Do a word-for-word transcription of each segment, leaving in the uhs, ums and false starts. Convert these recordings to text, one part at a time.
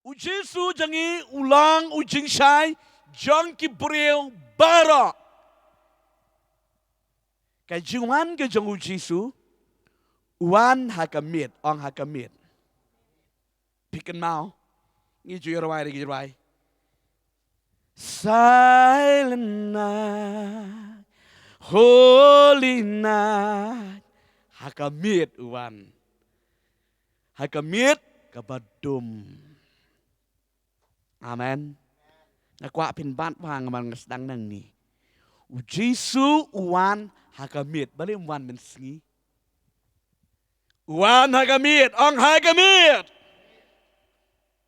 U Jisu jong ngi u long u jingshai jong ki briew baroh. Ka jingwan ka jong u Jisu, u wan ha ka miet, ong ha ka miet. Phi kynmaw, ngi ju ïa rwai, ngi ju rwai. Silent night, holy night. Ha ka miet u wan. Ha ka miet kaba dum. Amen. Nga kwah phin bat bha namar nga sdang nangne. U Jisu u wan ha ka miet, balei um wan mynsngi? U wan ha ka miet, ong ha ka miet.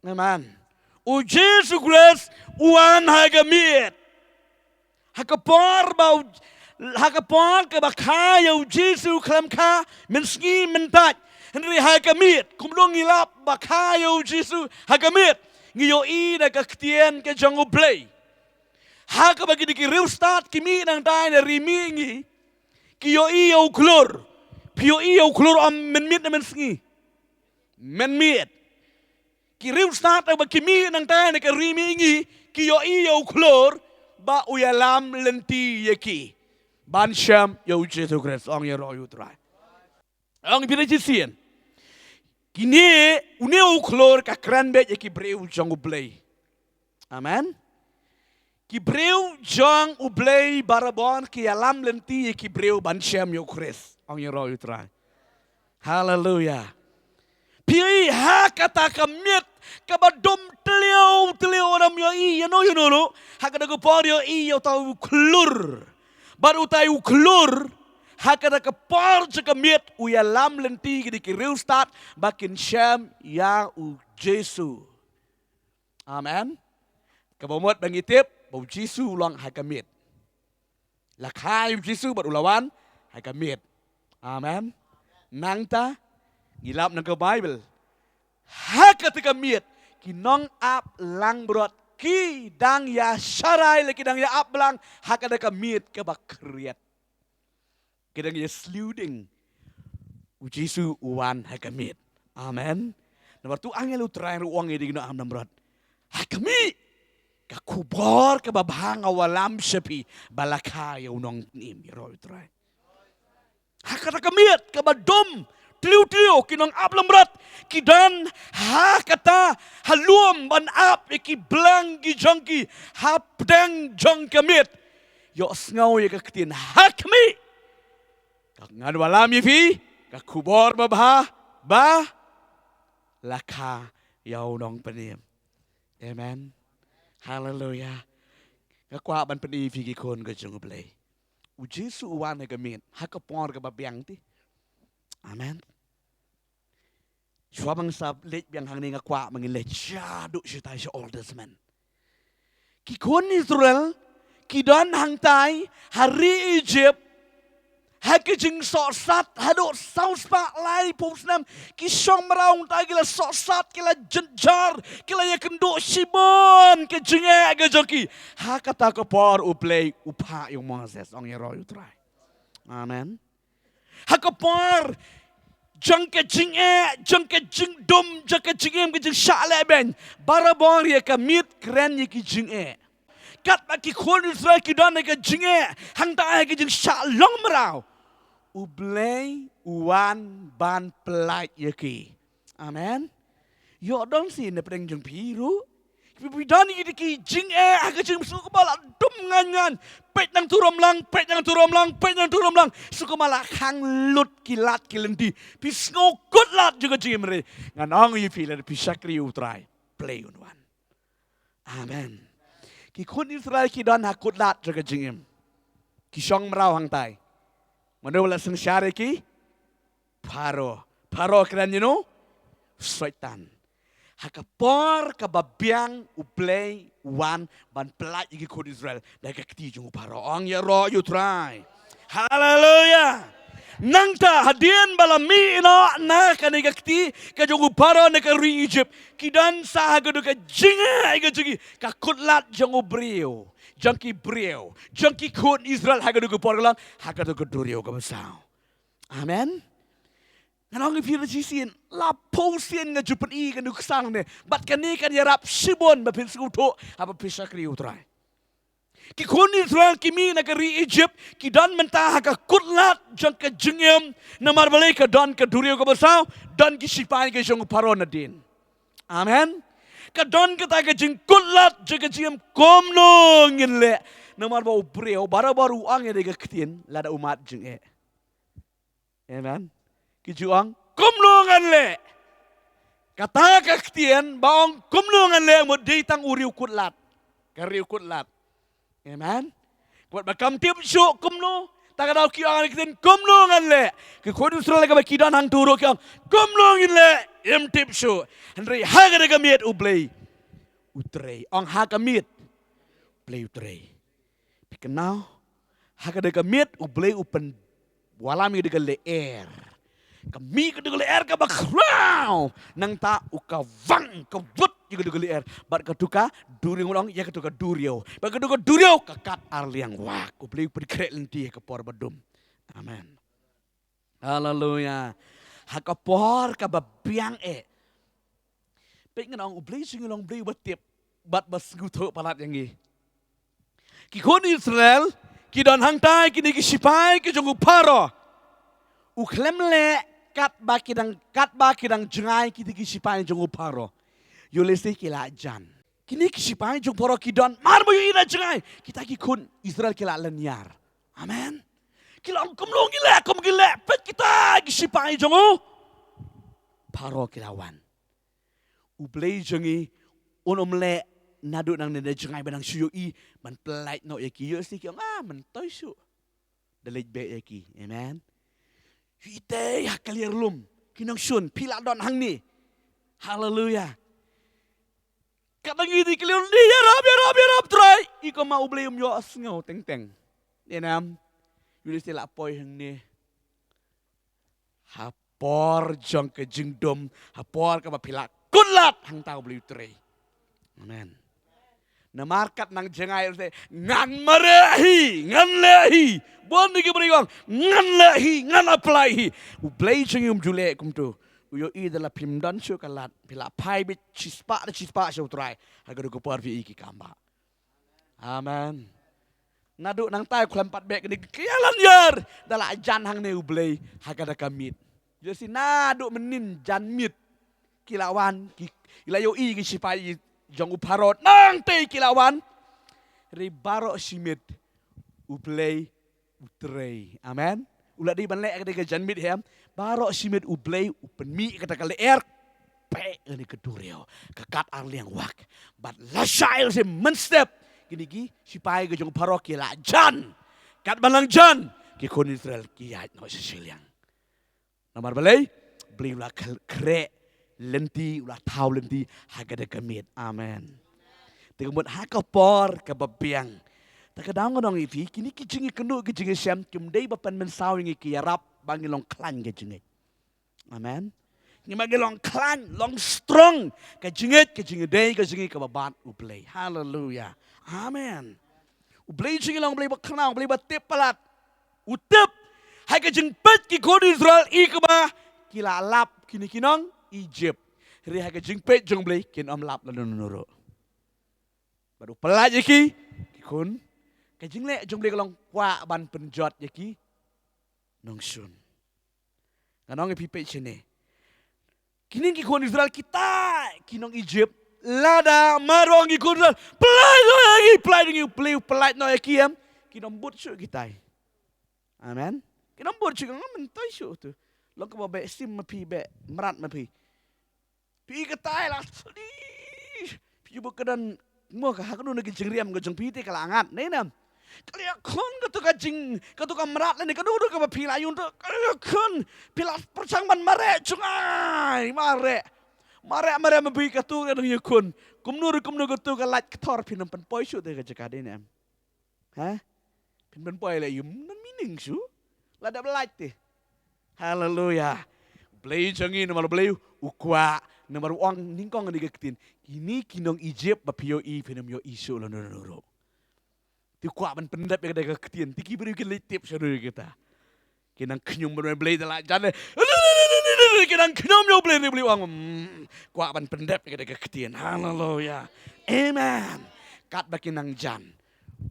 Amen. U Jisu Khrist u wan ha ka miet. Ha ka por ba u, ha ka por kaba kha ïa u Jisu khlem kha mynsngi mynta. Hynrei ha ka miet, kumno ngi lap ba kha ïa u Jisu ha ka miet? Ngi ïohi na ka ktien ka jong U Blei. Ha kaba kine ki riewstad ki mih nangta na ri mihngi, ki ïohi ïa u khlur. Phi ïohi ïa u khlur ym mynmiet ne mynsngi? Mynmiet. Ki riewstad ba ki mih nangta na ka ri mihngi, ki ïohi ïa u khlur ba u ïalam lynti ïa ki ban shem ïa u Jisu Khrist, ong ïaroh ïa u Trai. Ong bad shisien, kine, une u khlur ka kren beit ïa ki briew jong U Blei. Amen. Ki briew jong U Blei barabor ki ïalam lynti ïa ki briew ban shem ïa u Khrist, ong ïaroh ïa u Trai. Haleluya. Phi ïohi ha kata ka miet kaba dum tliew tliew, ym ïohi ïano ïano ruh. Ha kata ka por ïohi ïa uta u khlur. Bad uta u khlur, ha kata ka por jong ka miet u ïalam lynti ïa ki riewstad ba kin shem ïa u Jisu. Amen. Kaba mut ba ngi tip ba u Jisu u long ha ka miet. La kha ïa u Jisu bad u la wan ha ka miet. Amen. Nangta ngi lap na ka Baibl, ha kata ka miet ki nongap langbrot ki dang ïa sharai, la ki dang ïa ap blang ha kata ka miet kaba khriat. Ki dang ïa sliu ding u Jisu u wan ha ka miet. Amen. Namar tu angel u Trai ruh u ong ïa ki nongap langbrot, ha khmih, ka khubor kaba bha nga wallam sha phi ba la kha ïa u Nongpynim, ïaroh ïa u Trai. Ha kata ka miet kaba dum tliew tliew, ki nongap langbrot ki don ha kata, ha lum ban ap ïa ki blang ki jong ki hapdeng jong ka miet. Ïohsngew ïa ka ktien, ha khmih, ka ngan wallam ïa phi ka khubor babha ba la kha ïa u Nongpynim. Amen. Haleluya. Nga kwah ban pyni ïa phi ki khun ka jong U Blei. U Jisu u wan ha ka miet ha ka por kaba biang te. Amen. Shuwa ba nga sa leit biang hangne nga kwah ba ngin leit shaduh shatai sha Old Testament. Ki khun Israel ki don hangtai ha ri Egypt ha ki jingsohsat haduh saw spah laiphew snem. Ki shong mraw hangtai ki la sohsat, ki la jynjar, ki la ïakynduh shibun ki jingeh ki jong ki. Ha kata ka por U Blei u phah ïa u Moses, ong ïaroh ïa u Trai. Amen. Ha ka por jong ka jingeh, jong ka jingdum, jong ka jingim, ka jingshah lehbeiñ, barabor ïa ka miet kren ïa ki jingeh. Katba ki khun Israel ki don ïa ka jingeh hangtai ha ka jingshah long mraw, U Blei u wan ban pyllait ïa ki. Amen. Ïoh don shisha na pdeng jong phi ruh. Phi, phi don ïa ki jingeh ha ka jingim, shu kumba la dum ngan ngan. Peit nangto ym long, peit nangto ym long, peit nangto ym long. Shu kumba la khang lut ki lad ki lynti. Phi sngew kut lad jong ka jingim re. Ngan ong ïa phi, lada phi shakri U Trai, Blei un wan. Amen. Ki khun Israel ki don ha kut lad jong ka jingim. Ki shong mraw hangtai. Mano ba la synshar ïa ki? Pharaoh. Pharaoh kren ïa uno? Soitan. Ha ka por kaba biang U Blei u wan ban pyllait ïa ki khun Israel da ka kti jong u Pharaoh. Ong ïaroh ïa u Trai. Haleluya. Nangta hadien ba la mih noh na kane ka kti ka jong u Pharaoh na ka ri Egypt, ki don sa ha ka dei ka jingeh ka jong ki, ka kut lad jong u briew, jong ki briew, jong ki khun Israel ha ka dei ka por ka long ha ka dei ka duriaw kaba saw. Amen. Ngan ong ïa phi shisien, la phew sien nga ju pyni ïa kane ka ksang ne. Bad kane kan ïarap shibun ba phin sngewthuh haba phi shakri ïa U Trai. Ki khun Israel ki mih na ka ri Egypt, ki don mynta ha ka kutlad jong ka jingim, namar balei? Ka don ka duriaw kaba saw, don ki shipai ki jong u Pharaoh nadien. Amen. Ka don kata ka jingkutlad jong ka jingim, kumno ngin leh? Namar ba u briew barabor u ong ïa ka ktien lada u mad jingeh. Amen. Ki ju ong, kumno ngan leh? Kata ka ktien ba ong kumno ngan leh, mut dei tang u riewkutlad. Ka riewkutlad. Amen. Wat ba kam tip shuh kumno. Ta ka daw ki ong ïa ka ktien, kumno ngan leh? Ki khun Israel kaba ki don hangto ruh ki ong, kumno ngin leh? Im tip shuh. Hynrei ha kata ka miet U Blei u trei. Ong ha ka miet U Blei u trei. Phi kynmaw, ha kata ka miet U Blei u pynwallam ïa ka lyer. Ka mih kata ka lyer kaba khraw. Nangta u ka wang ka wut ïa kata ka lyer. Bad kata ka duriaw, ong ïa kata ka duriaw. Bad kata ka duriaw ka kat ar liang wak. U Blei u pynkhreh lynti ha ka por ba dum. Amen. Haleluya. Ha ka por kaba biang eh. Peit, ngan ong U Blei jong ngi u long U Blei uba tip bad ba sngewthuh palat ïa ngi. Ki khun Israel ki don hangtai, kine ki shipai ki jong u Pharaoh. U khlem leh katba ki dang, katba ki dang jngai kine ki shipai jong u Pharaoh. Ïoh lehse ki la jan. Kine ki shipai jong u Pharaoh ki don mar ba ïohi la jngai. Kita ki khun Israel ki la lynñiar. Amen. Ki la ong kumno ngi leh, kumno ngi leh. Peit kita ki shipai jong u Pharaoh ki la wan. U Blei jong ngi un ym leh naduh nangne da jngai ba nang shu ïohi ban pyllait noh ïa ki, ïohi ki ong ah, myntoi shuh. Da leit beh ïa ki. Amen. Ïohi te ha ka liar lum. Ki nongshun, phi la don hangne. Haleluya. Katba ngi ïa ki liar lum, ïarap, ïarap, ïarap Trai. I kumba U Blei um ïohsngew teng teng. Amen. Ïohi te la poi hangne. Ha por jong ka jingdum, ha por kaba phi la kutlad, hangta U Blei u trei. Amen. Namar kat nang jngai te, ngan mareh hi, ngan leh hi. Bun ki briew ong, ngan leh hi, ngan apply hi. U Blei jong ngi um ju leh kumto. U ïohi da la phim don shuh ka lad, phi la phai beit shispah da shispah sha U Trai. Ha kato ka por phi ïohi ki kam bah. Amen. Naduh nangta u khlem pat beh kine ki ïa lynñiar, da la jan hangne U Blei ha kata ka miet. Ïohi naduh mynnin jan miet ki la wan, ki, ki la ïohi ki shipai jong u Pharaoh, nangta ki la wan. Hynrei baroh shi miet U Blei u trei. Amen. U la dei ban leh kata ka jan miet hi em. Baroh shi miet U Blei u pynmih kata ka lyer. Peit kane ka duriaw ka kat ar liang wak. Bad lashai lashai mynstep. Kine ki shipai ka jong u Pharaoh ki la jan. Katba nang jan, ki khun Israel ki ïaid noh sha shiliang. Namar balei? Blei u la khl-, khreh lynti, u la thaw lynti ha kata ka miet. Amen. Te ka mut ha ka por kaba biang. Ta ka daw nga ong ïa phi, kine ki jingïakynduh ki jingïashem kim dei ba pynmynsaw ïa ngi, ki ïarap ba ngin long khlaiñ ka jingngeit. Amen. Ngim, ba ngin long khlaiñ, long strong ka jingngeit, ka jingïadei ka jong ngi kaba bad U Blei. Haleluya. Amen. U Blei jong ngi long U Blei ba khraw, U Blei ba tip palat. U tip ha ka jingpeit ki khun Israel, i kaba ki la lap kine ki nong Egypt. Hynrei ha ka jingpeit jong U Blei kin ym lap lano lano ruh. Bad u pyllait ïa ki, ki khun. Ka jingleh jong U Blei ka long kwah ban pynjot ïa ki nongshun. Ngan ong ïa phi, peit shane. Kine ki khun Israel kita ki nong Egypt, lada mar ong ki khun Israel, pyllait noh ïa ngi, pyllait noh ïa ngi, U Blei u pyllait noh ïa ki em, kin ym bud shuh kitai. Amen. Kin ym bud shuh, ngam, myntoi shuh tu. Long kaba beh sim ma phi, beh mrad ma phi. Phi katai la sli. Phi ju bud ka don mo ka ha kano na ki jingriam ka jong phi te ka la ngat ne nam. Ka la ïakhun kato ka jing, kato ka mrad lane kano kano kaba phi la ïoh to. Ka la ïakhun. Phi la pyrshang ban mareh jngai, mareh. Mareh, mareh ma phi kato ka dang ïakhun. Kumno ruh kumno kato ka lait kthor, phin ym pynpoi shuh te ka jaka de ne em. Ha? Phin pynpoi leh ïa u, ym don meaning shuh. La dep lait te. Haleluya. Blei jong ngi namar Blei u kwah, namar u ong nyngkong ha kane ka ktien. Kine ki nong Egypt ba phi ïohi phin ym ïohi shuh lano lano ruh. Te u kwah ban pyndep ïa kata ka ktien. Te ki briew ki leit tip sha ruh ïa kata. Ki nang khñium ban wan Blei da la jan. Ki nang khñium ïa U Blei, U Blei u ong, mm, kwah ban pyndep ïa ka ktien. Haleluya. Amen. Katba ki nang jan,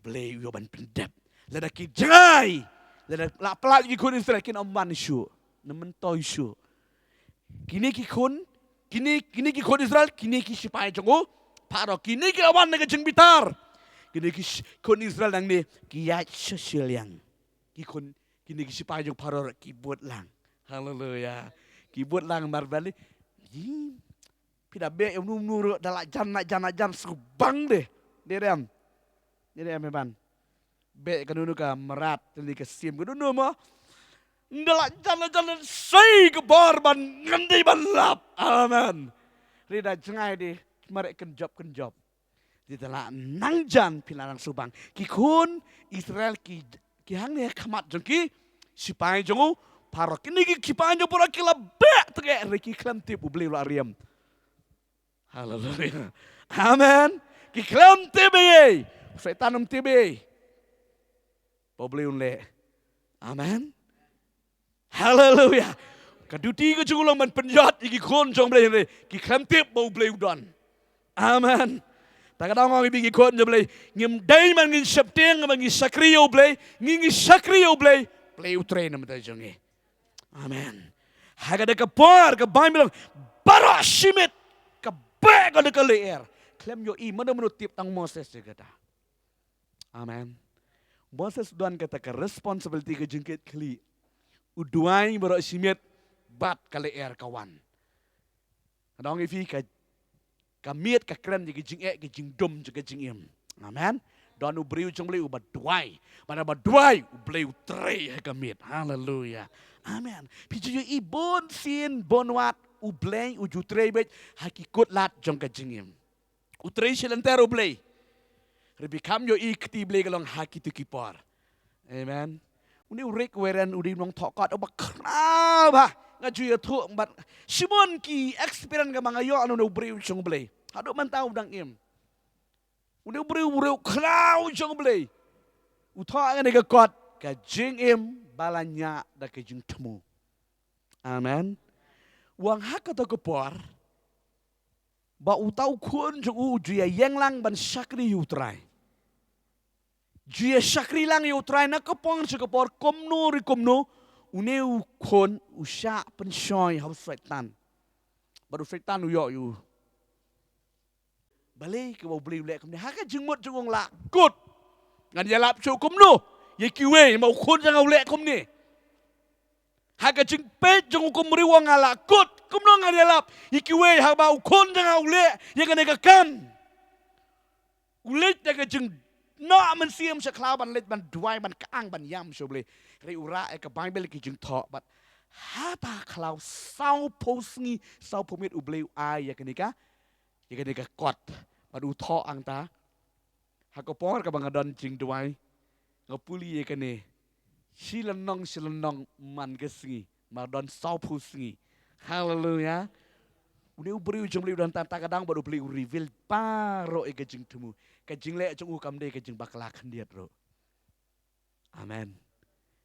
Blei u ïoh ban pyndep. Lada ki jngai, lada la palat ki khun Israel, kin ym wan shuh. Namar to shuh. Kine ki khun, kine, kine ki khun Israel, kine ki sipai jong u Pharaoh, kine ki la wan na ka jingbitar. Kine ki sh-, khun Israel nangne ki ïaid sha shiliang. Ki khun, kine ki sipai jong Pharaoh ki bud lang. Haleluya. Ki bud lang mar bali. Yi. Phi da beh ïa uno uno ruh da la jan, la jan, la jan, sngewbang de. De dem. De dem, eh, ban. Beh kano kano ka mrad, te lei ka sim kano kano mo. Nda la jan, la jan, la sei ka bor ban ngan dei ban lap. Amen. Ri da jngai de, mareh kynjop kynjop. Te da la nang jan phi la nang sngewbang. Ki khun Israel ki, ki hangne ha khmat jong ki sipai jong u Pharaoh. Kine ki sipai jong u Pharaoh ki la beh tyrkhong, ri ki khlem tip U Blei u la riam. Haleluya. Amen. Ki khlem tip ei. Soitan um tip ei ba U Blei un leh. Amen. Haleluya. Ka duty ka jong u long ban pynïaid ïa ki khun jong U Blei, hynrei ki khlem tip ba U Blei u don. Amen. Ta ka daw nga ong ïa phi ki khun jong U Blei, ngim dei ban ngin sheptieng, ban ngin shakri ïa U Blei, ngin, ngin shakri ïa U Blei. Blei u trei na ka bynta jong ngi. Amen. Ha kata ka por ka Baibl ong, baroh shi miet ka beh ka da ka lyer. Khlem ïohi mano mano, tip tang Moses ïa kata. Amen. Moses u don kata ka responsibility, ka jingkit khlieh. U duwai baroh shi miet bad ka lyer ka wan. Nga ong ïa phi ka, ka miet ka kren ïa ka jingeh, ka jingdum jong ka jingim. Amen. Don u briew jong U Blei uba duwai. Bad haba duwai U Blei u trei ha ka miet. Haleluya. Amen. Phi ju ïohi bun sien bun wat U Blei u ju trei beit ha ki kutlad jong ka jingim. U trei shi lynter U Blei. Hynrei phi kham ïohi kti Blei ka long ha kito ki por. Amen. Une u Rick Warren u dei u nongthoh kot uba khraw bha. Nga ju ïathuh bad shibun ki experience kaba nga ïoh na une u briew jong U Blei. Haduh mynta u dang im. Une u briew u briew khraw jong U Blei. U thoh ïa kane ka kot, ka jingim ba la ñiah da ka jingthmu. Amen. U ong ha kata ka por ba uta u khun jong u u ju ïeng lang ban shakri ïa U Trai. Ju ïa shakri lang ïa U Trai na ka por sha ka por, kumno re kumno, une u khun u shah pynshoi ha u Soitan. Bad u Soitan u ïoh ïa u. Balei kaba U Blei u leh kumne? Ha ka jingmut jong u u ong la kut. Ngan ïalap shuh kumno ïa kiwei, ma u khun jong nga u leh kumne. Ha ka jingpeit jong u kum u briew u ong la kut. Kumno ngan ïalap ïa kiwei haba u khun jong nga u leh ïa kane ka kam. U leit da ka jingnoh mynsiem sha khlaw ban leit ban duwai ban kyang ban ïam sha U Blei. Hynrei u rah ïa ka Baibl ki jingthoh bad ha ta khlaw sawphew sngi sawphew miet U Blei u ai ïa kane ka, ïa kane ka kot. Bad u thoh hangta, ha ka por kaba nga don jingduwai, nga pule ïa kane shi lynnong shi lynnong man ka sngi, ma don sawphew sngi. Haleluya. Une u briew jong U Blei u don tang ta ka daw bad U Blei u reveal baroh ïa ka jingthmu. Ka jingleh jong u kam dei ka jingbakla khyndiat ruh. Amen.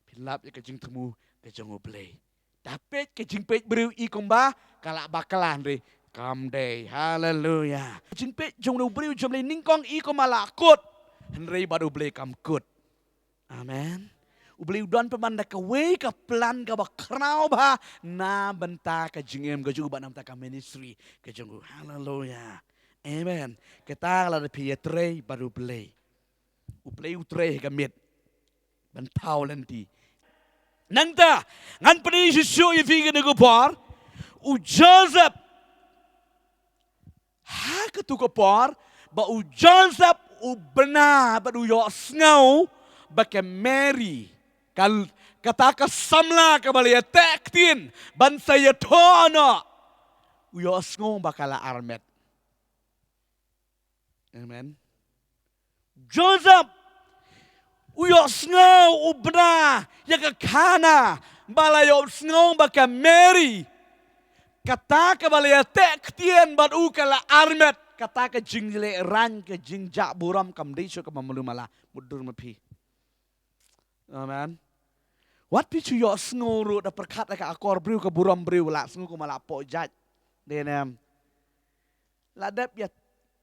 Pynlap ïa ka jingthmu ka jong U Blei. Da peit ka jingpeit briew i kumba ka la bakla, hynrei kam dei. Haleluya. Ka jingpeit jong u briew jong U Blei nyngkong i kumba la kut, hynrei bad U Blei kam kut. Amen. U Blei u don pynban da kawei ka plan kaba khraw bha na bynta ka jingim ka jong u bad na bynta ka ministry ka jong u. Haleluya. Amen. Kata ka la da phi ïatrei bad U Blei. U Blei u trei ha ka miet ban thaw lynti. Nangta ngan pyni shuh shuh ïa phi kane ka por. U Joseph, ha katu ka por ba u Joseph u bna bad u ïohsngew ba ka Mary, ka, kata ka samla kaba la ïateh ktien ban sa ïathoh noh, u ïohsngew ba ka la armet. Amen. Joseph u ïohsngew, u bna ïa ka khana ba la ïohsngew ba ka Mary, kata kaba la ïateh ktien bad u ka la armet. Kata ka jinglehraiñ, ka jingjah burom kam dei shuh kaba malu mala. Mutdur ma phi. Amen. Wat phi shu ïohsngew ruh da pyrkhat ïa ka akor briew, ka burom briew, la sngew kumba la poh jait. Dei ne em? La dep ïa,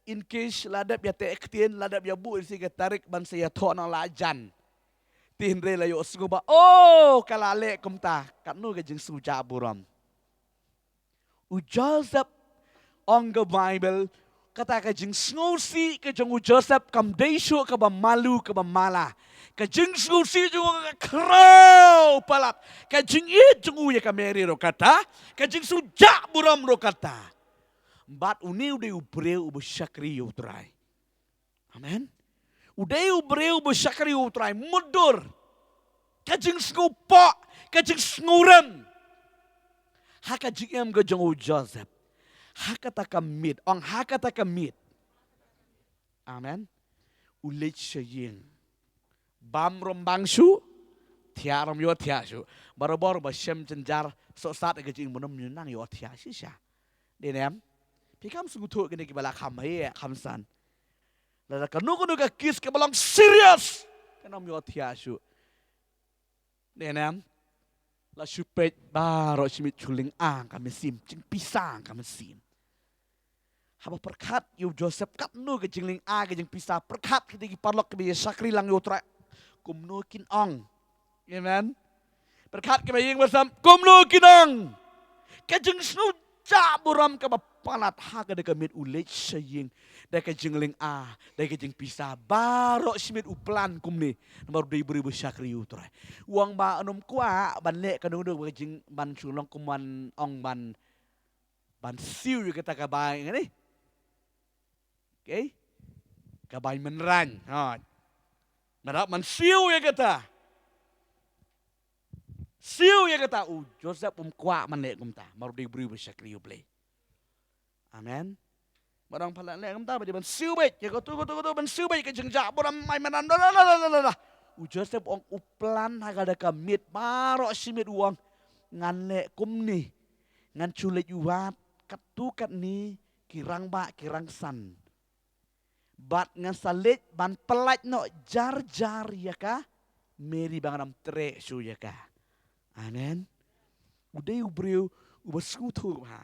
in case la dep ïa teh ktien, la dep ïa buh ïa shi ka tarik ban sa ïathoh na la jan. Te hynrei la ïohsngew ba, oh, ka la leh kumta. Katno ka jingsngewjah burom. U Joseph, ong ka Baibl, kata ka jingsngewsih ka jong u Joseph kam dei shuh kaba malu kaba mala. Ka jingsngewsih jong u ka khraw palat. Ka jingïeit jong u ïa ka Mary ruh kata. Ka jingsngewjah burom ruh kata. Bad une u dei u briew uba shakri ïa u Trai. Amen. U dei u briew uba shakri ïa u Trai, mutdur. Ka jingsngewpoh, ka jingsngewrem. Ha ka jingim ka jong u Joseph. Ha kata ka miet, ong ha kata ka miet. Amen. U leit sha ïing. Bam ruh ym bang shuh, thiah ruh ym ïohthiah shuh. Barabor ba shem jynjar, sohsat ïa ka jingim, ym nang ïohthiah shisha. Dei ne em? Phi kham sngewthuh kine kiba la kham heh, kham san. Lada kano kano ka case kaba long serious, kan ym ïohthiah shuh. Dei ne em? La shu peit baroh shi miet, shu lynga ka mynsiem, jingpisa ka mynsiem. Haba pyrkhat ïa u Joseph, katno ka jinglynga ka jingpisa, pyrkhat kita ki paralok kiba ïa shakri lang ïa u Trai. Kumno kin ong. Amen. Pyrkhat kiba ïing ba sem, kumno kin ong. Ka jingsngewjah burom kaba palat ha kata ka miet u leit sha ïing. Da ka jinglynga, da ka jingpisa, baroh shi miet u plan kumne. Namar u dei u briew ba shakri ïa u Trai. U ong ba un ym kwah ban leh kano kano ka jing, ban shu long kum ban ong ban, ban siew ïa kata ka bai, ngan ong. Okay? Ka bai mynrang. Ha. Ngan ong ban siew ïa kata. Siew ïa kata, u Joseph um kwah ban leh kumta. Namar u dei u briew ba shakri ïa u Blei. Amen. Ba dang palat leh kumta, ba dei ban siew beit ïa kato, kato, kato, ban siew beit ïa ka jingjah burom, bai mynrang, la, la, la. U Joseph u ong, u plan ha kata ka miet, baroh shi miet u ong, ngan leh kumne. Ngan shu leit wad katto katne ki rangbah ki rangsan. Bad ngan sa leit ban pyllait noh jar jar ïa ka Mary ba ngan ym treh shuh ïa ka. Amen. U dei u briew uba sngewthuh bha.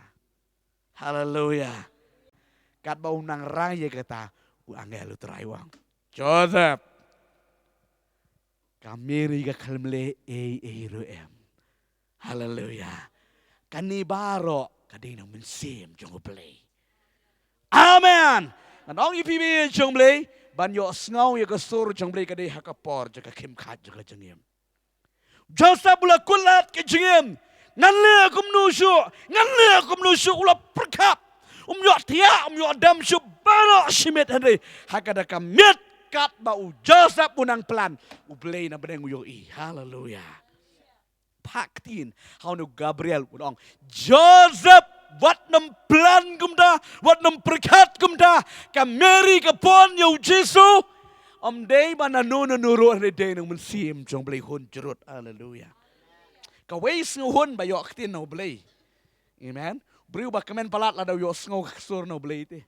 Haleluia. Katba u nang rai ïa kata, u angel u Trai u ong, Joseph, ka Mary ka khlem leh ei ei ruh em. Haleluia. Kane baroh ka dei na u Mynsiem jong u Blei. Amen. Ngan ong ïa phi, ïa jong u Blei, ban ïohsngew ïa ka sur jong u Blei ka dei ha ka por jong ka khim khat jong ka jingim. Joseph u la kut lad ka jingim. Ngan leh kumno shuh, ngan leh kumno shuh, u la pyrkhat. Um ïohthiah, um ïohdem shuh baroh shi miet, hynrei ha kata ka miet katba u Joseph u nang plan, u Blei na bneng u ïohi. Haleluia. Phah ktien ha une u Gabriel, u ong, Joseph, wat nym plan kumta, wat nym pyrkhat kumta, ka Mary ka pun ïa u Jisu. Ym dei ba nano nano ruh, hynrei dei na u Mynsiem jong u Blei, hun jrut. Haleluia. Kawei sngewhun ba ïoh ktien na u Blei. Amen. Briew ba kmen palat lada u ïohsngew ka sur na u Blei te.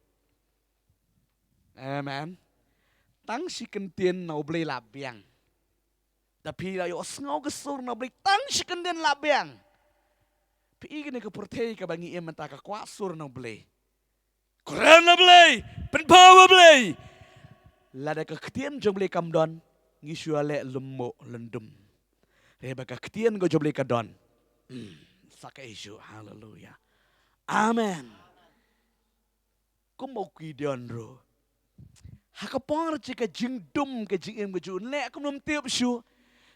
Amen. Tang shi kyntien na u Blei la biang. Da phi la ïohsngew ka sur na u Blei tang shi kyntien la biang. Phi i kane ka pyrthei kaba ngi im mynta ka kwah sur na u Blei. Kren na u Blei, pynpaw na u Blei. Lada ka ktien jong u Blei kam don, ngi shu leh lynmut lyndum. Hynrei ba ka ktien ka jong u Blei ka don. Hmm, sa kaei shuh, haleluia. Amen. Kumba u Gideon ruh. Ha ka por jong ka jingdum ka jingim ka jong u, leh kumno ym tip shuh.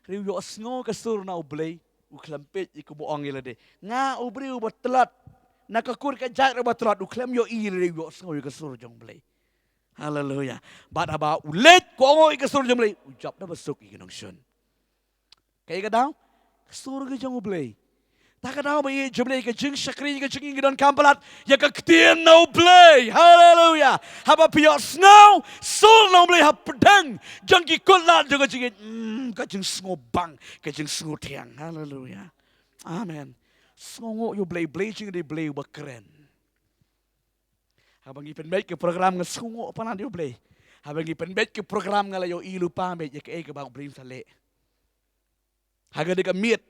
Hynrei u ïohsngew ka sur na u Blei, u khlem peit ïa kaba ong ïa lade. Nga u briew uba tlot na ka kur ka jait ruh ba tlot, u khlem ïohi, hynrei u ïohsngew ïa ka sur jong u Blei. Haleluia. Bad haba u leit kohnguh ïa ka sur jong u Blei, u jop da ba suk ïa ki nongshun. Kaei ka daw? Ka sur ka jong u Blei. Ta ka daw ba ïeit jong u Blei, ka jingshakri, ka jingïaid ka donkam palat ïa ka ktien na u Blei. Haleluia. Haba phi ïohsngew sur na u Blei hapdeng jong ki kut lad jong ka jingïeit, mm, ka jingsngewbang, ka jingsngewthiang. Haleluia. Amen. Sngewnguh ïa u Blei, Blei jong ngi dei Blei uba kren. Haba ngi pynbeit ki program nga sngewnguh palat ïa u Blei. Haba ngi pynbeit ki program nga la ïohi lypa beit ïa kaei kaba u Blei un sa leh. Ha ka dei ka miet.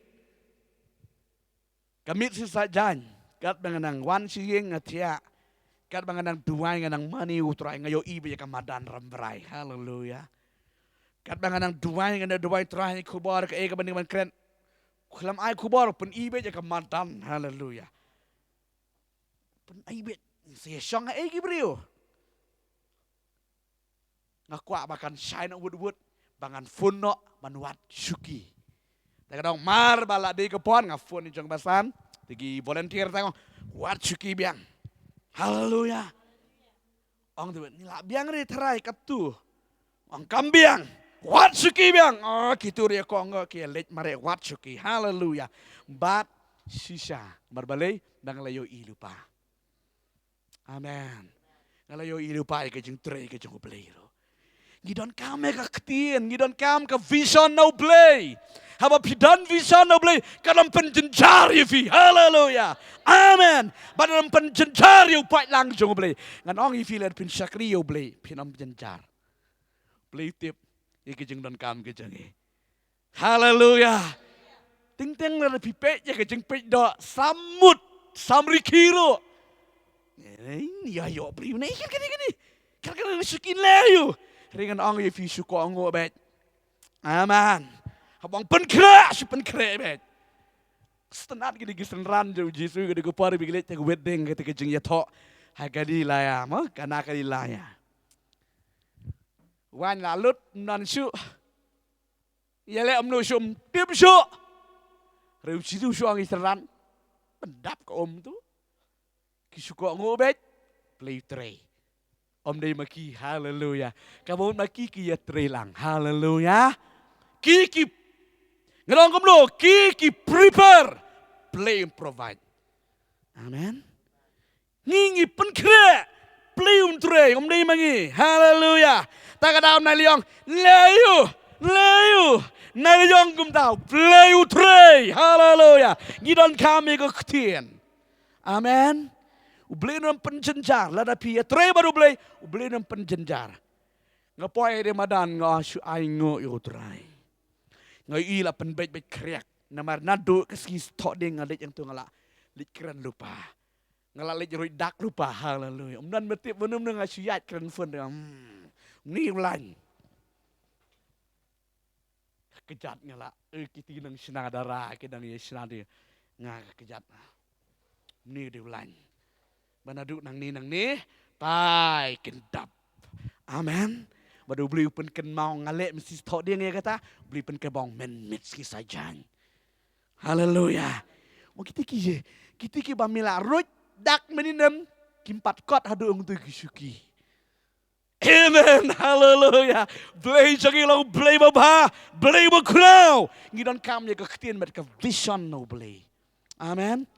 Ka miet shi saitjaiñ. Katba nga nang wan sha ïing nga thiah. Katba nga nang duwai nga nang mane ïa u Trai nga ïohi beit ïa ka madan rambrai. Haleluya. Katba nga nang duwai nga nang duwai Trai khubor kaei kaba nga dei ban kren. Khlem ai khubor pyn-i beit ïa ka madan. Haleluya. Pyn-i beit. Sa ïa shong ha ei ki briew. Nga kwah ba kan shai noh wut wut ba ngan phone noh ban wad shuki. Te ka dang mar ba la dei ka por nga phone ïa jong basan. Te ki volunteer tang wad shuki biang. Haleluya. Ong te ngi la biang re tharai katto. Ong kam biang. Wad shuki biang. Oh, kito re ko ong ki leit mare wad shuki. Haleluya. Bad shisha. Mar balei ba nga la ïohi lypa. Amen. Nga la ïohi lypa ïa ka jingtrei ka jong U Blei ruh. Ngi donkam ïa ka ktien, ngi donkam ka vision na U Blei. Haba phi don vision na U Blei, kan ym pynjynjar ïa phi. Haleluya. Amen. Bad kan ym pynjynjar ïa u paidlang jong U Blei. Ngan ong ïa phi lada phin shakri ïa U Blei, phin ym jynjar. U Blei u tip ïa ka jingdonkam ka jong ngi. Haleluya. Teng teng lada phi peit ïa ka jingpeit doh, sam mut, sam rikhi ruh. Ïa ïoh briew ne kat kane kane. Kat kane shu kin leh ïa u. Ring ngan ong ïa phi shu kohnguh beit. Amen. Haba ong pynkhreh shu pynkhreh beit. Sngewtynnat kine ki synran jong U Jisu ka dei ka por ba ki leit ïa ka wedding kata ka jingïathoh ha Galilaya mo, Kana Galilaya. Waiñ la lut, ym don shuh. Ïaleh kumno shuh ym tip shuh. Hynrei U Jisu shu ong ïa ki synran, pyndap ka um to. Ki shu kohnguh beit. Blei u trei. Ym dei ma ki, haleluya. Kaba mut ma ki ki ïatrei lang, haleluya. Ki ki ngan ong kumno, ki ki prepare. Blei un provide. Amen. Ngi ngi pynkhreh, Blei un trei, ym dei ma ngi. Haleluya. Ta ka daw nai leh ïong, leh ïa u, leh ïa u. Nai leh ïong kumta, Blei u trei. Haleluya. Ngi donkam ïa ka ktien. Amen. U Blei un ym pynjynjar, lada phi ïatrei bad U Blei, U Blei un ym pynjynjar. Nga poi ha dei madan nga shu ainguh ïa U Trai. Nga ïohi la pynbeit beit khriak. Namar naduh ka sngi thohdieng nga leit hangto nga la leit kren lypa. Nga la leit ruid dak lypa, haleluya. Ym don ba tip ba num num nga shu ïaid kren phone. Hmm. Ni u lain. Ka kjat nga la, eh, kiti nang shna dara, ki nang ïa shna de. Nga ka kjat. Ni de u lain. Ba naduh nangne nangne, tai kin dap. Amen. Bad U Blei u pynkynmaw nga leh mynsiem thohdieng ïa kata, U Blei pynkynmaw mynmiet sngi saitjaiñ. Haleluya. Mo kiti ki, kiti kiba me la ruid dak mynhynnin, kim pat kot haduh hangto ki shuki. Amen. Haleluya. Blei jong ngi long Blei babha, Blei bakhraw. Ngi donkam ïa ka ktien bad ka vision na U Blei. Amen.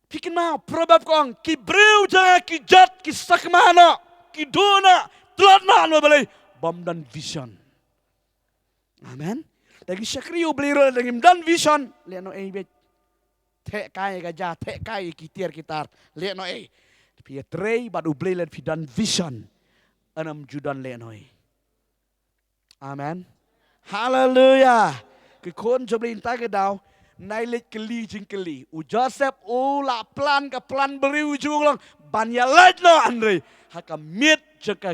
Phi kynmaw, Proverb ka ong, ki briew jong nga ki jot, ki sakma noh, ki duh noh, tlot noh na U Blei bym don vision. Amen. Da ki shakri U Blei ruh da ngim don vision, leh noh ei beit. Theh kai ka ja, theh kai ki tiar ki tar, leh noh ei. Phi ïatrei bad U Blei lada phi don vision, ym ju don leh noh ei. Amen. Haleluya. Ki khun jong U Blei mynta ka daw, nai leit kylli jingkylli. U Joseph u la plan ka plan briew jong u long ban ïalait noh, hynrei ha ka miet jong ka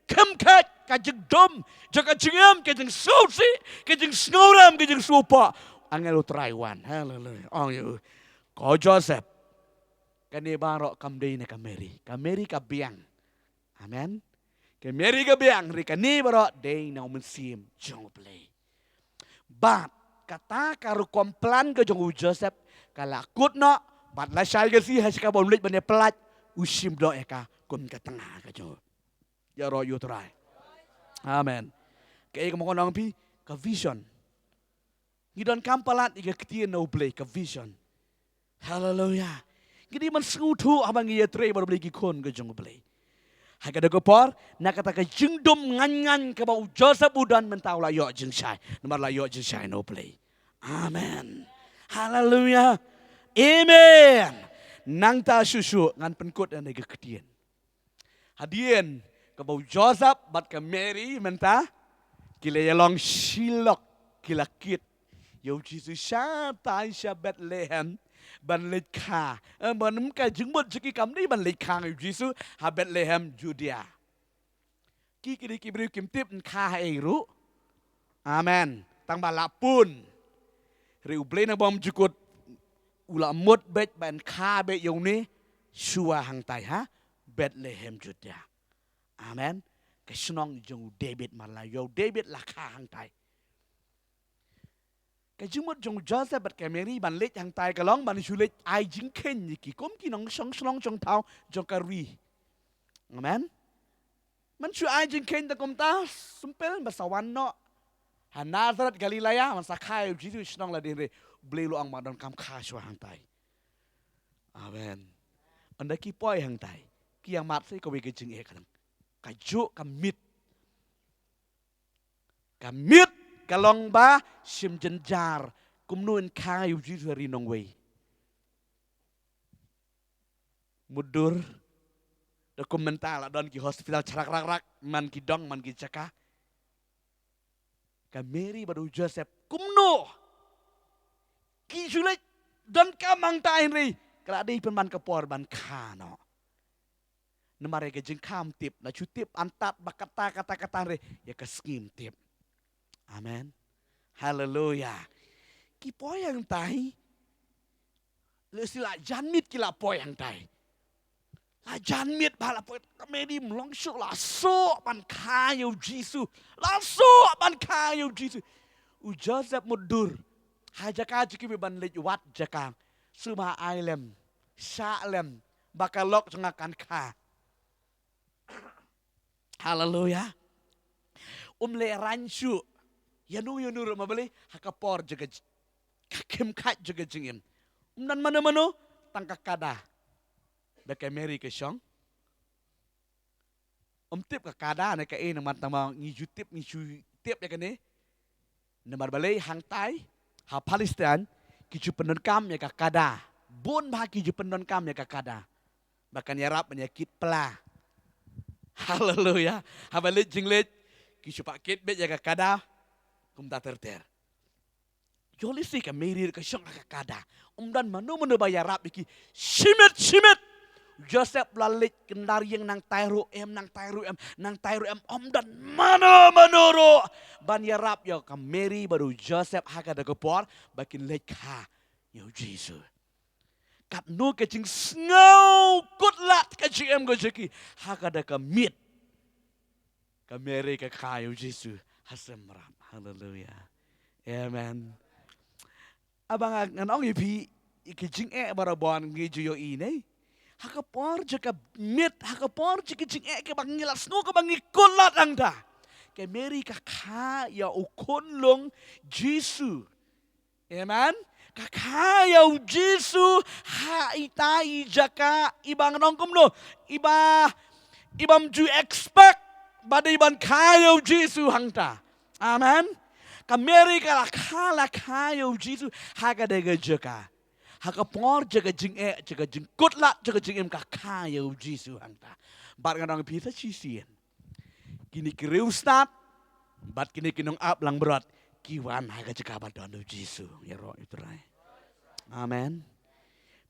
kham khat, ka jingdum, jong ka jingim, ka jingsngewsih, ka jingsngewrem, ka jingsngewpoh, angel U Trai wan. Haleluya. Ong ïa u, ko Joseph, kane baroh kam dei na ka Mary. Ka Mary ka biang. Amen. Ka Mary ka biang, hynrei kane baroh dei na u Mynsiem jong U Blei. Bad kata ka rukom plan ka jong u Joseph ka la kut noh, bad lashai ka sngi ha shaka ba un leit ban ïapyllait, u shim noh ïa ka kum ka tnga ka jong u. Ïaroh ïa U Trai. Amen. Kaei kaba nga ong phi, ka vision. Ngi donkam palat ïa ka ktien na U Blei, ka vision. Haleluya. Ngi dei ban sngewthuh haba ngi ïatrei bad U Blei, ki khun ka jong U Blei. Ha kata ka por, na kata ka jingdum ngan ngan kaba u Joseph u don, mynta u la ïoh jingshai. Namar la ïoh jingshai na U Blei. Amen. Haleluya. Amen. Nangta shuh shuh ngan pynkut ïa ka ktien. Hadien kaba u Joseph bad ka Mary mynta ki la ïalong shi lok, ki la kit, ïa u Jisu shatai sha Bethlehem ban leit kha. Eh, ban ka jingmut jong ki kam dei ban leit kha ïa u Jisu ha Bethlehem Judia. Ki ki dei ki briew kim tip yn kha ha ei ruh. Amen. Tang ba la pun. Hynrei U Blei na bymjukut u la mut beit ban kha beit ïa une shuwa hangtai ha Bethlehem Judia. Amen. Ka shnong jong u David, mar la ïa u David la kha hangtai. Ka jingmut jong u Joseph bad ka Mary ban leit hangtai ka long ban shu leit ai jingkheiñ ïa ki kum ki nongshong shnong shong thaw jong ka ri. Amen. Ban shu ai jingkheiñ da kumta, symple, ba sa wan noh ha Nazareth Galilea, ban sa kha ïa u Jisu shnong lade, hynrei U Blei u la ong ba donkam kha shuwa hangtai. Amen. Ynda ki poi hangtai, ki ïa mad sa kawei ka jingeh ka dang, kajuh ka miet. Ka miet ka long ba shim jynjar kumno yn kha ïa u Jisu ha ri nongwei. Mutdur, da kum mynta la don ki hospital sharak rak rak man ki dong, man ki jaka. Ka Mary bad u Joseph kumno ki ju leit donkam hangtai, hynrei ka la dei pynban ka por ban kha noh. Namar ïa ka jingkha ym tip, la shu tip antad ba kata kata kata, hynrei ïa ka sngi ym tip. Amen. Haleluya. Ki poi hangtai. Lehse la jan miet ki la poi hangtai. La jan miet ba la poi, ka Mary ym long shuh, la suk ban kha ïa u Jisu. La suk ban kha ïa u Jisu. U Joseph mutdur ha jaka jong kiwei ban leit wad jaka. Sumar ai lem, shah lem ba ka lok jong nga kan kha. Haleluya. Um lehraiñ shuh ïano ïano ruh, namar balei? Ha ka por jong ka j-, ka khim khait jong ka jingim, um don mano mano, tang ka kada. Bad ka Mary ka shong. Um tip ka kada ne kaei, namar tang ba ngi ju tip, ngi ju tip ïa kane. Namar balei? Hangtai ha Palestine ki ju pyndonkam ïa ka kada. Bun bha ki ju pyndonkam ïa ka kada ba kan ïarap ban ïa kit pla. Haleluya. Haba leit jingleit ki ju pah kit beit ïa ka kada. Kumta ter ter. Ïoh lehse ka Mary ka shong ha ka kada. Um don mano mano ba ïarap ïa ki. Shimet shimet. Joseph la leit kyndar ïing, nangtai ruh em, nangtai ruh em, nangtai ruh em. Um don mano mano ruh ban ïarap ïa ka Mary bad u Joseph ha kata ka por ba kin leit kha ïa u Jisu. Katno ka jingsngew kut lad ka jingim ka jong ki ha kata ka miet. Ka Mary ka kha ïa u Jisu ha sem mrad. Haleluya. Amen. Haba nga, ngan ong ïa phi, ïa ki jingeh barabor ngi ju ïohi ne. Ha ka por jong ka miet, ha ka por jong ki jingeh kiba ngi la sngew kaba ngi kut lad hangta, ka Mary ka kha ïa u khunlung Jisu. Amen. Ka kha ïa u Jisu ha ita i jaka iba, ngan ong kumno, iba, iba ym ju expect ba dei ban kha ïa u Jisu hangta. Amen. Ka Mary ka la kha, la kha ïa u Jisu ha kata ka jaka. Ha ka por jong ka jingeh, jong ka jingkut lad, jong ka jingim, ka kha ïa u Jisu hangta. Bad ngan ong ïa phi sa shisien, kine ki riewstad bad kine ki nongap langbrot ki wan ha ka jaka ba don u Jisu. Ïaroh ïa u Trai. Amen.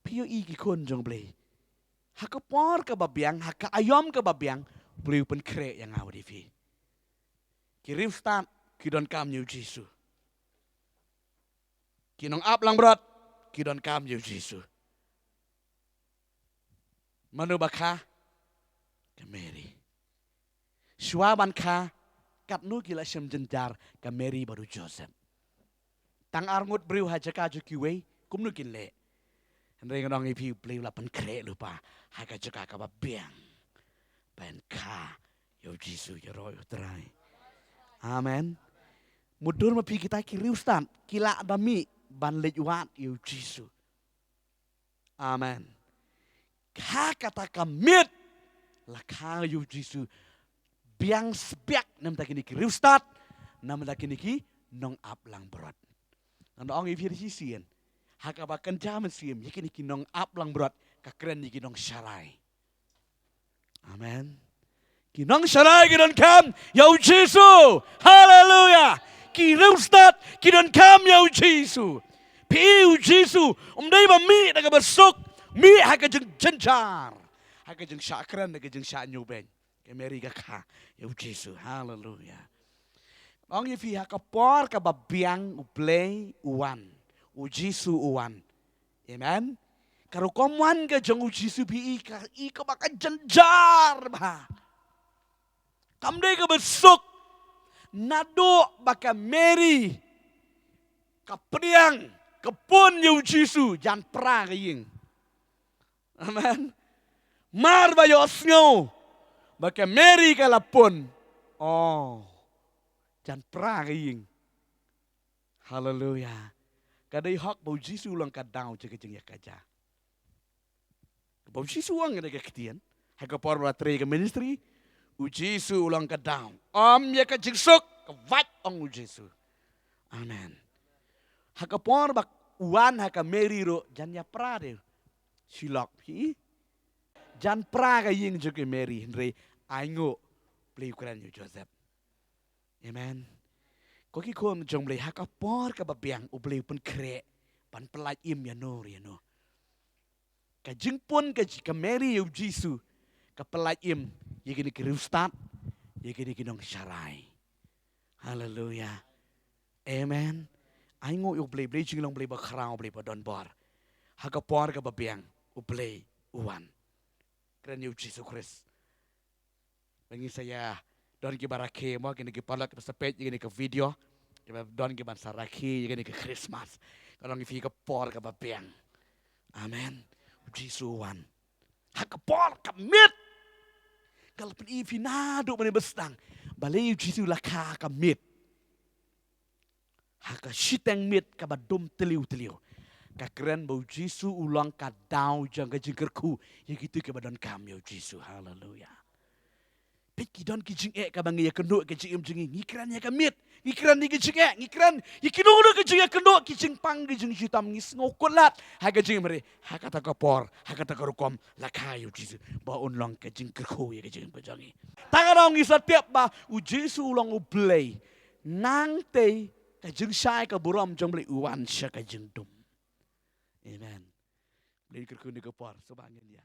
Phi ïohi ki khun jong u Blei, ha ka por kaba biang, ha ka aïom kaba biang, u Blei u pynkhreh ïa nga bad ïa phi. Ki riewstad ki donkam ïa u Jisu. Ki nongap langbrot ki donkam ïa u Jisu. Mano ba kha? Ka Mary. Shuwa ban kha, katno ki la shem jynjar ka Mary bad u Joseph. Tang arngut briew ha jaka jong kiwei, kumno kin leh? Hynrei ngan ong ïa phi, u Blei u la pynkhreh lypa ha ka jaka kaba biang ban kha ïa u Jisu. Ïaroh ïa u Trai. Amen. Mutdur ma phi, kita ki riewstad ki lah da mih ban leit wad ïa u Jisu. Amen. Ha kata ka miet la kha ïa u Jisu biang sbiak na bynta kine ki riewstad, na bynta kine ki nongap langbrot. Ngan ong ïa phi shisien, ha kaba kynja mynsiem ïa kine ki nongap langbrot, ka kren ïa ki nongsharai. Amen. Ki nongsharai ki donkam ïa u Jisu. Haleluya. Ki riewstad ki donkam ïa u Jisu. Phi i u Jisu um dei ba mih da kaba suk, mih ha ka jingjynjar, ha ka jingshah kren, ha ka jingshah ñiewbeiñ. Ka Mary ka kha ïa u Jisu. Haleluya. Ong ïa phi, ha ka por kaba biang U Blei u wan, u Jisu u wan. Amen. Ka rukom wan ka jong u Jisu phi i ka, i kaba ka jynjar bha. Kam dei kaba suk. Naduh ba ka Mary ka pdiang, ka pun ïa u Jisu, jan pra ka ïing. Amen. Mar ba ïohsngew ba ka Mary ka la pun, oh, jan pra ka ïing. Haleluya. Ka dei hok ba u Jisu u long ka daw jong ka jingïakajia. Ba u Jisu u ong ïa ka ktien, ha ka por ba la trei ka ministry, u Jisu u long ka daw. Ym ïa ka jingsuk, ka wait, ong u Jisu. Amen. Ha ka por ba u wan ha ka Mary ruh, jan ïa pra de. Shi lok phi. Jan pra ka ïing jong ka Mary, hynrei ainguh Blei u kren ïa u Joseph. Amen. Ko ki khun jong U Blei, ha ka por kaba biang U Blei u pynkhreh ban pyllait im ïa no re ïa no. Ka jingpun ka ji-, ka Mary ïa u Jisu ka pyllait im ïa kine ki riewstad, ïa kine ki nongsharai. Haleluya. Amen. Ainguh ïa U Blei, Blei jinglong, Blei ba khraw, Blei ba don bor. Ha ka por kaba biang U Blei u wan. Kren ïa u Jisu Khrist. Ba ngin sa ïa don kiba rakhe mo, kine ki paralok kiba sa peit ïa kine ki video, kiba don kiban sa rakhe ïa kine ki Christmas. Ka long ïa phi ka por kaba biang. Amen. U Jisu u wan ha ka por ka miet. Ka la pyni ïa phi naduh mynne ba sdang balei u Jisu u la kha ha ka miet. Ha ka shiteng miet kaba dum tliw tliw, ka kren ba u Jisu u long ka daw jong ka jingkyrkhu ïa kito kiba donkam ïa u Jisu. Haleluya. Peit, ki don ki jingeh kaba ngi ïakynduh ka jingim jong ngi. Ngi kren ïa ka miet, ngi kren ïa ka jingeh, ngi kren ïa kino kino ki jingïakynduh, ki jingpang, ki jingshitom, ngi sngew kut lad ha ka jingim, hynrei ha kata ka por, ha kata ka rukom, la kha ïa u Jisu ba un long ka jingkyrkhu ïa ka jingim ka jong ngi. Ta ka daw ngi sa tip ba u Jisu u long U Blei. Nangta ka jingshai ka burom jong U Blei u wan sha ka jingdum. Amen. Blei kyrkhu ïa kane ka por, sngewbha ngin ïa